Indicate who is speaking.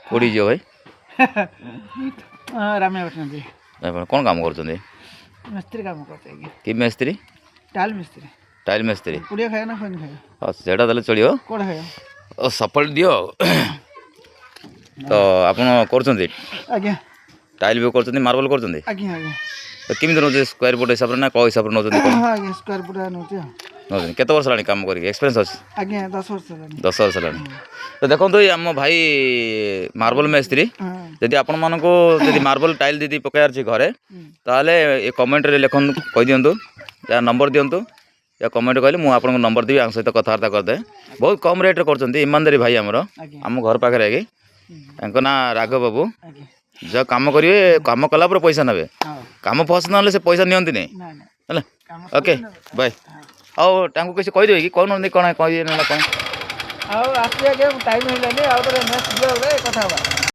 Speaker 1: କୋଉଠି ଯିବ ଭାଇ?
Speaker 2: ହଁ, ରାମିଆପଟଣା ଯିବି।
Speaker 1: ଆପଣ କ'ଣ କାମ କରୁଛନ୍ତି?
Speaker 2: ମିସ୍ତ୍ରୀ କାମ କରୁଛି ଆଜ୍ଞା।
Speaker 1: କି ମିସ୍ତ୍ରୀ?
Speaker 2: ଟାଇଲ୍ ମିସ୍ତ୍ରୀ।
Speaker 1: ଟାଇଲ୍ ମିସ୍ତ୍ରୀ।
Speaker 2: ପୁଡ଼ିଆ ଖାଇବା ନା ଖଇନି ଖାଇବା?
Speaker 1: ହଁ, ସେଇଟା ଦେଲେ ଚଳିବ।
Speaker 2: କୋଉଟା ଖାଇବା?
Speaker 1: ଓ ସଫଳ ଦିଅ। ତ ଆପଣ କରୁଛନ୍ତି?
Speaker 2: ଆଜ୍ଞା।
Speaker 1: ଟାଇଲ୍ ବି କରୁଛନ୍ତି, ମାର୍ବଲ କରୁଛନ୍ତି?
Speaker 2: ଆଜ୍ଞା।
Speaker 1: ତ କେମିତି ନେଉଛନ୍ତି? ସ୍କୋୟାର ଫୁଟ୍ ହିସାବରେ ନା କେଉଁ ହିସାବରେ ନେଉଛନ୍ତି କ'ଣ?
Speaker 2: ହଁ ଆଜ୍ଞା, ସ୍କୋୟାର ଫୁଟ୍ ନେଉଛି ଆଉ।
Speaker 1: ନେଉଛନ୍ତି। କେତେ ବର୍ଷ ହେଲାଣି କାମ କରିକି? ଏକ୍ସପିରିଏନ୍ସ ଅଛି?
Speaker 2: ଆଜ୍ଞା, 10 ବର୍ଷ ହେଲାଣି।
Speaker 1: 10 ବର୍ଷ ହେଲାଣି। ତ ଦେଖନ୍ତୁ, ଏଇ ଆମ ଭାଇ ମାର୍ବଲ ମିସ୍ତ୍ରୀ। ଯଦି ଆପଣମାନଙ୍କୁ ଯଦି ମାର୍ବଲ ଟାଇଲ୍ ଯଦି ପକାଇବାର ଅଛି ଘରେ, ତାହେଲେ ଏ କମେଣ୍ଟରେ ଲେଖନ୍ତୁ, କହିଦିଅନ୍ତୁ, ଯାହା ନମ୍ବର ଦିଅନ୍ତୁ। ୟା କମେଣ୍ଟ କହିଲେ ମୁଁ ଆପଣଙ୍କୁ ନମ୍ବର ଦେବି, ଆମ ସହିତ କଥାବାର୍ତ୍ତା କରିଦେବେ। ବହୁତ କମ୍ ରେଟ୍ରେ କରୁଛନ୍ତି। ଇମାନଦାରୀ ଭାଇ ଆମର। ଆମ ଘର ପାଖରେ ଆଜ୍ଞା। ତାଙ୍କ ନାଁ ରାଘବ ବାବୁ। ଯାହା କାମ କରିବେ, କାମ କଲା ପରେ ପଇସା ନେବେ। କାମ ଫସ ନହେଲେ ସେ ପଇସା ନିଅନ୍ତିନି।
Speaker 2: ନାଇଁ।
Speaker 1: ହେଲା।
Speaker 2: କାମ
Speaker 1: ଓକେ।
Speaker 2: ସରିଲେ ନେବେ।
Speaker 1: ବାଏ। ଆଉ ତାଙ୍କୁ କିଛି କହିଦେବେ କି? କହୁନାହାନ୍ତି, କ'ଣ କହିବେ ନହେଲେ କ'ଣ?
Speaker 2: ଆଉ ଆସିବେ ଆଜ୍ଞା, ଟାଇମ୍ ହେଇଲାନି। ଆଉ ଥରେ ନେକ୍ସଟ ବ୍ଲଗ୍ରେ କଥା ହେବା।